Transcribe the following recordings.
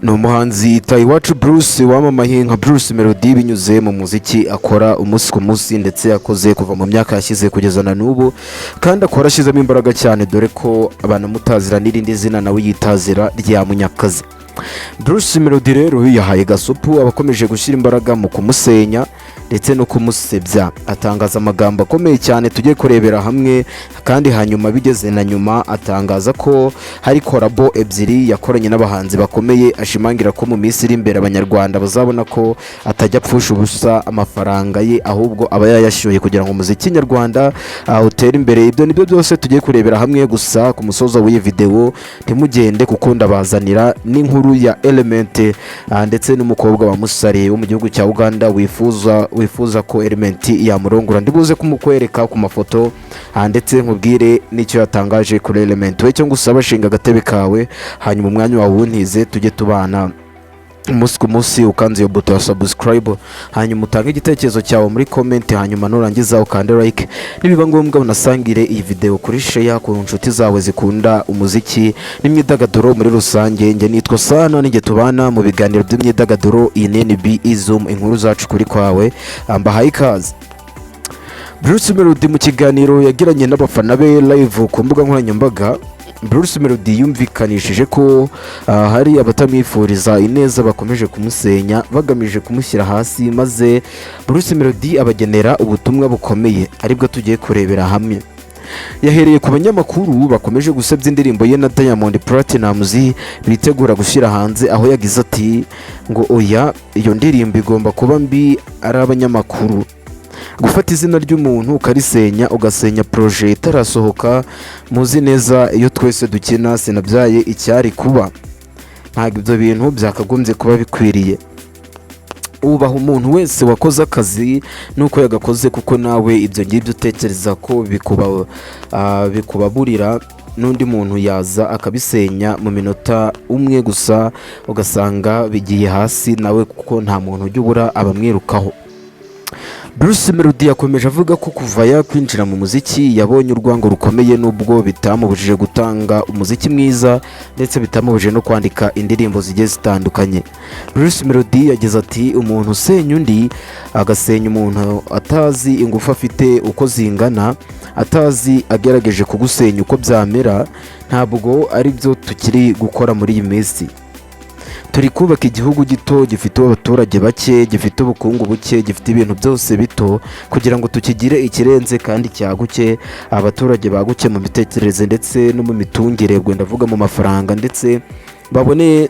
Ni umuhanzi Itahiwacu Bruce wamamaye nka Bruce Melody binyuze mu muziki akora umunsi ku munsi, ndetse yakoze kuva mu myaka yashyize kugeza na n'ubu, kandi akora ashyizemo imbaraga cyane, dore ko banamutazira n'irindi zina nawe yitazira rya Munyakazi. Bruce Melody rero yahaye gasopu abakomeje gushyira imbaraga mu kumusenya ndetse no kumusebya, atangaza amagambo akomeye cyane tujye kurebera hamwe. Kandi hanyuma bigeze na nyuma atangaza ko hari collabo ebyiri yakoranye n'abahanzi bakomeye, ashimangira ko mu minsi iri imbere Abanyarwanda bazabona ko atajya apfusha ubusa amafaranga ye, ahubwo aba yayashyuye kugira ngo umuziki nyarwanda utere imbere. Ibyo nibyo byose tugiye kurebera hamwe. Gusa ku musozo w'iyi videwo ntimugende, kuko ndabazanira n'inkuru ya Element ndetse n'umukobwa wa Musare wo mu gihugu cya Uganda wifuza ko Element yamurongora. Ndibuze kumukwereka ku mafoto ndetse nkubwire n'icyo yatangaje kuri Element. We cyo ngusaba, shinga agatebe kawe, hanyuma umwanya wawe wuntize, tujye tubana umunsi ku munsi. Ukanze iyo buto ya subscribe, hanyuma utange igitekerezo cyawe muri comment, hanyuma nurangiza ukande like, nibiba ngombwa unasangire iyi video kuri share ku nshuti zawe zikunda umuziki n'imyidagaduro muri rusange. Njye nitwa Sana, ninjye tubana mu biganiro by'imyidagaduro. Iyi ni NB Izum, inkuru zacu kuri kwawe. Mbahaye ikaze. Bruce Melody mu kiganiro yagiranye n'abafana be live ku mbuga nkoranyambaga, Bruce Melody yumvikanishije ko hari abatamwifuriza ineza bakomeje kumusenya bagamije kumushyira hasi, maze Bruce Melody abagenera ubutumwa bukomeye aribwo tugiye kurebera hamwe. Yahereye ku banyamakuru bakomeje gusebya indirimbo ye na Diamond Platnumz bitegura gushyira hanze, aho yagize ati ngo: "Oya, iyo ndirimbo igomba kuba mbi. Ari abanyamakuru gufata izina ry'umuntu ukarisenya, ugasenya projet itarasohoka, muzi neza iyo twese dukina sinabyaye icyari kuba. Ntabwo ibyo bintu byakagombye kuba bikwiriye. Wubaha umuntu wese wakoze akazi nuko yagakoze, kuko nawe ibyo ngibyo utekereza ko bikubaburira, n'undi muntu yaza akabisenya mu minota umwe gusa, ugasanga bigiye hasi nawe, kuko nta muntu ujya ubura abamwirukaho." Bruce Melody yakomeje avuga ko kuva yakwinjira mu muziki yabonye urwango rukomeye, nubwo bitamubujije gutanga umuziki mwiza, ndetse bitamubujije no kwandika indirimbo zigiye zitandukanye. Bruce Melody yagize ati: "Umuntu usenya undi, agasenya umuntu atazi ingufu afite uko zingana, atazi agerageje kugusenya uko byamera, ntabwo ari byo tukiri gukora muri iyi minsi. Turi kubaka igihugu gito, gifite abaturage bake, gifite ubukungu buke, gifite ibintu byose bito, kugira ngo tukigire ikirenze kandi cyaguke, abaturage baguke mu mitekerereze ndetse no mu mitungire, ubwo ndavuga mu mafaranga, ndetse babone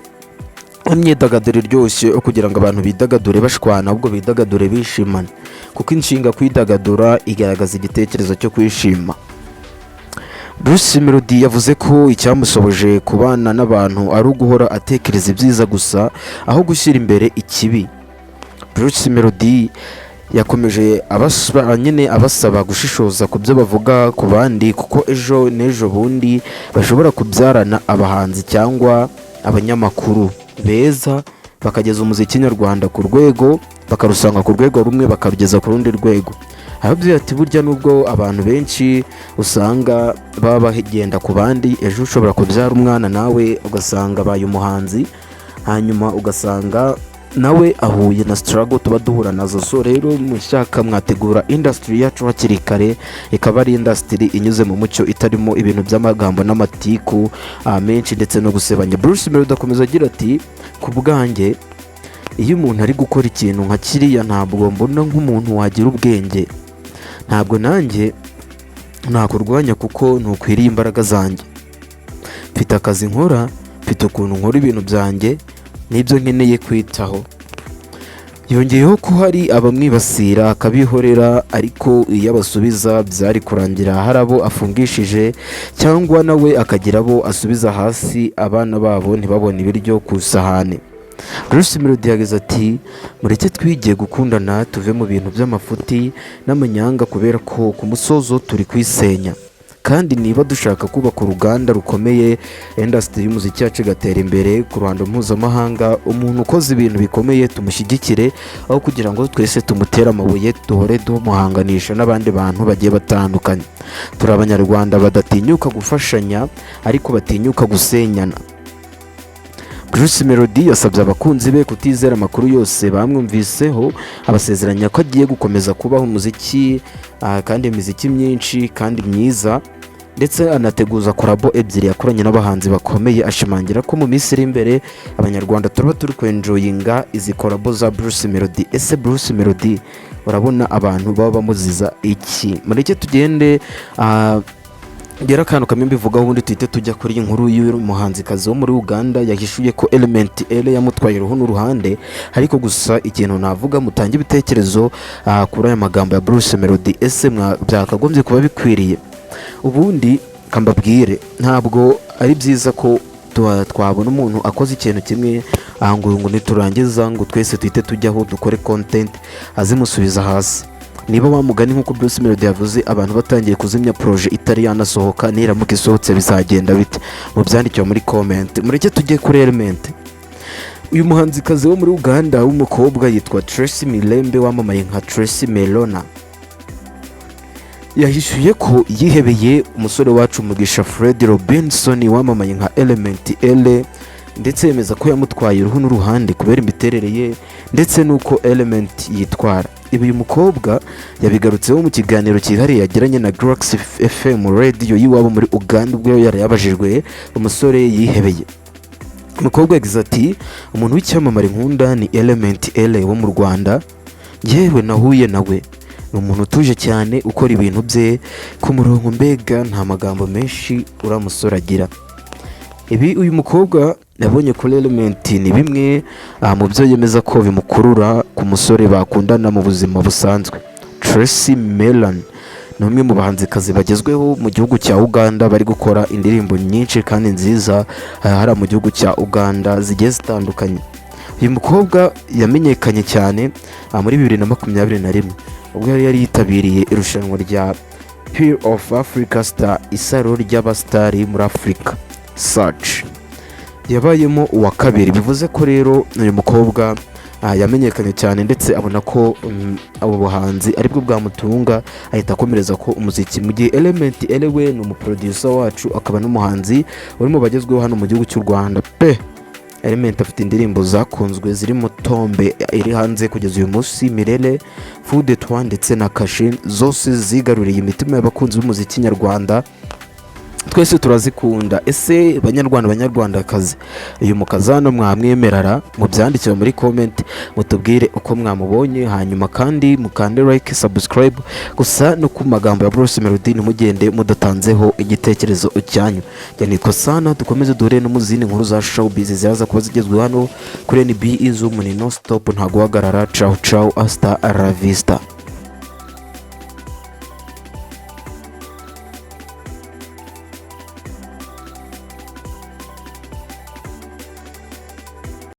imyidagaduro iryoshye, aho kugira ngo abantu bidagadure bashwana, ahubwo bidagadure bishimana, kuko inshinga kwidagadura igaragaza igitekerezo cyo kwishima." Bruce Melody yavuze ko icyamusoboje kubana n'abantu ari uguhora atekereza ibyiza gusa aho gushyira imbere ikibi. Bruce Melody yakomeje abasaba nyine, abasaba gushishoza ku byo bavuga ku bandi, kuko ejo n'ejo bundi bashobora kubyarana abahanzi cyangwa abanyamakuru beza, bakageza umuziki nyarwanda ku rwego, bakarusanga ku rwego rumwe bakarugeza ku rundi rwego. Arababwira ati: "Burya nubwo abantu benshi usanga baba bagenda ku bandi, ejo ushobora kubyara umwana nawe ugasanga abaye umuhanzi, hanyuma ugasanga nawe ahuye na struggle tuba duhura nazo. So rero mushaka mwategura industry yacu hakiri kare, ikaba ari industry inyuze mu mucyo, itarimo ibintu by'amagambo n'amatiku menshi ndetse no gusebanya." Bruce Melody akomeza agira ati: "Ku bwanjye, iyo umuntu ari gukora ikintu nka kiriya, ntabwo mbona nk'umuntu wagira ubwenge. Ntabwo nanjye nakurwanya kuko ntukwiriye imbaraga zanjye. Mfite akazi nkora, mfite ukuntu nkora ibintu byanjye n'ibyo nkeneye kwitaho." Yongeyeho ko hari abamwibasira akabihorera, ariko iyo abasubiza byari kurangira hari abo afungishije, cyangwa nawe akagira abo asubiza hasi, abana babo ntibabone ibiryo ku isahani. Bruce Melody yagize ati: "Mureke twige gukundana, tuve mu bintu by'amafuti n'amanyanga, kubera ko ku musozo turi kwisenya. Kandi niba dushaka kubaka uruganda rukomeye, industry y'umuziki yacu igatera imbere ku ruhando mpuzamahanga, umuntu ukoze ibintu bikomeye tumushyigikire, aho kugira ngo twese tumutere amabuye, duhore tumuhanganisha n'abandi bantu bagiye batandukanye. Turi Abanyarwanda badatinyuka gufashanya, ariko batinyuka gusenyana." Bruce Melody yasabye abakunzi be kutizera amakuru yose bamwumviseho, abasezeranya ko agiye gukomeza kubaha umuziki kandi imiziki myinshi kandi myiza, ndetse anateguza collabo ebyiri yakoranye n'abahanzi bakomeye, ashimangira ko mu minsi iri imbere Abanyarwanda turaba turi kwenjoyinga izi collabo za Bruce Melody. Ese Bruce Melody urabona abantu baba bamuziza iki? Mureke tugende ngera akantu kamwe mbivugaho, ubundi tuhite tujya kuri iyi nkuru y'umuhanzikazi wo muri Uganda yahishuye ko Element Eleeeh yamutwaye uruhu n'uruhande. Ariko gusa ikintu navuga, mutange ibitekerezo kuri aya magambo ya Bruce Melody. Ese byakagombye kuba bikwiriye? Ubundi kambabwire, ntabwo ari byiza ko twabona umuntu akoze ikintu kimwe ngo niturangiza ngo twese tuhite tujyaho dukore content azimusubiza hasi. Niba wa mugani nk'uko Bruce Melody yavuze, abantu batangiye kuzimya projet itari yanasohoka, niramuka isohotse bizagenda bite? Mubyandikiwe muri comment. Mureke tujye kuri Element. Uyu muhanzikazi wo muri Uganda w'umukobwa yitwa Tracy Mirembe, wamamaye nka Tracy Melona, yahishuye ko yihebeye umusore wacu Mugisha Fred Robinson wamamaye nka Element Eleeeh, ndetse yemeza ko yamutwaye uruhu n'uruhande kubera imiterere ye ndetse n'uko Element yitwara. Ibi uyu mukobwa yabigarutseho mu kiganiro cyihariye yagiranye na Galaxy FM Radio y'iwabo muri Uganda, ubwo yari yabajijwe umusore yihebeye. Umukobwa yagize ati: "Umuntu w'icyamamare nkunda ni Element Eleeeh wo mu Rwanda. Yewe, nahuye nawe, ni umuntu utuje cyane, ukora ibintu bye ku murongo, mbega nta magambo menshi uriya musore agira." Ibi uyu mukobwa yabonye kuri Element ni bimwe mu byo yemeza ko bimukurura ku musore bakundana mu buzima busanzwe. Tracy Melon ni umwe mu bahanzikazi bagezweho mu gihugu cya Uganda, bari gukora indirimbo nyinshi kandi nziza hariya mu gihugu cya Uganda zigiye zitandukanye. Uyu mukobwa yamenyekanye cyane muri 2021, ubwo yari yitabiriye irushanwa rya Pearl of Africa Star, isaro ry'abasitari muri Afurika Search, yabayemo uwa kabiri. Bivuze ko rero uyu mukobwa yamenyekanye cyane, ndetse abona ko abo buhanzi aribwo bwamutunga, ahita akomereza ko umuziki. Mu gihe Element Eleeeh we ni umuproducer wacu, akaba n'umuhanzi uri mu bagezweho hano mu gihugu cy'u Rwanda pe. Element afite indirimbo zakunzwe zirimo Tombe iri hanze kugeza uyu munsi, Mirere, Fou de Toi ndetse na Kashe, zose zigaruriye imitima y'abakunzi b'umuziki nyarwanda, twese turazikunda. Ese Banyarwanda, Banyarwandakazi, uyu mukazana mwamwemerara? Mubyandikire muri comment, mutubwire uko mwamubonye, hanyuma kandi mukande like, subscribe. Gusa no ku magambo ya Bruce Melody ntimugende mudatanzeho igitekerezo cyanyu. Njye nitwa Sana, dukomeze duhure no mu zindi nkuru za showbiz ziraza kuba zigezweho hano kuri NBE Zoom. Ni no stop, nta guhagarara. Ciao ciao, hasta la vista.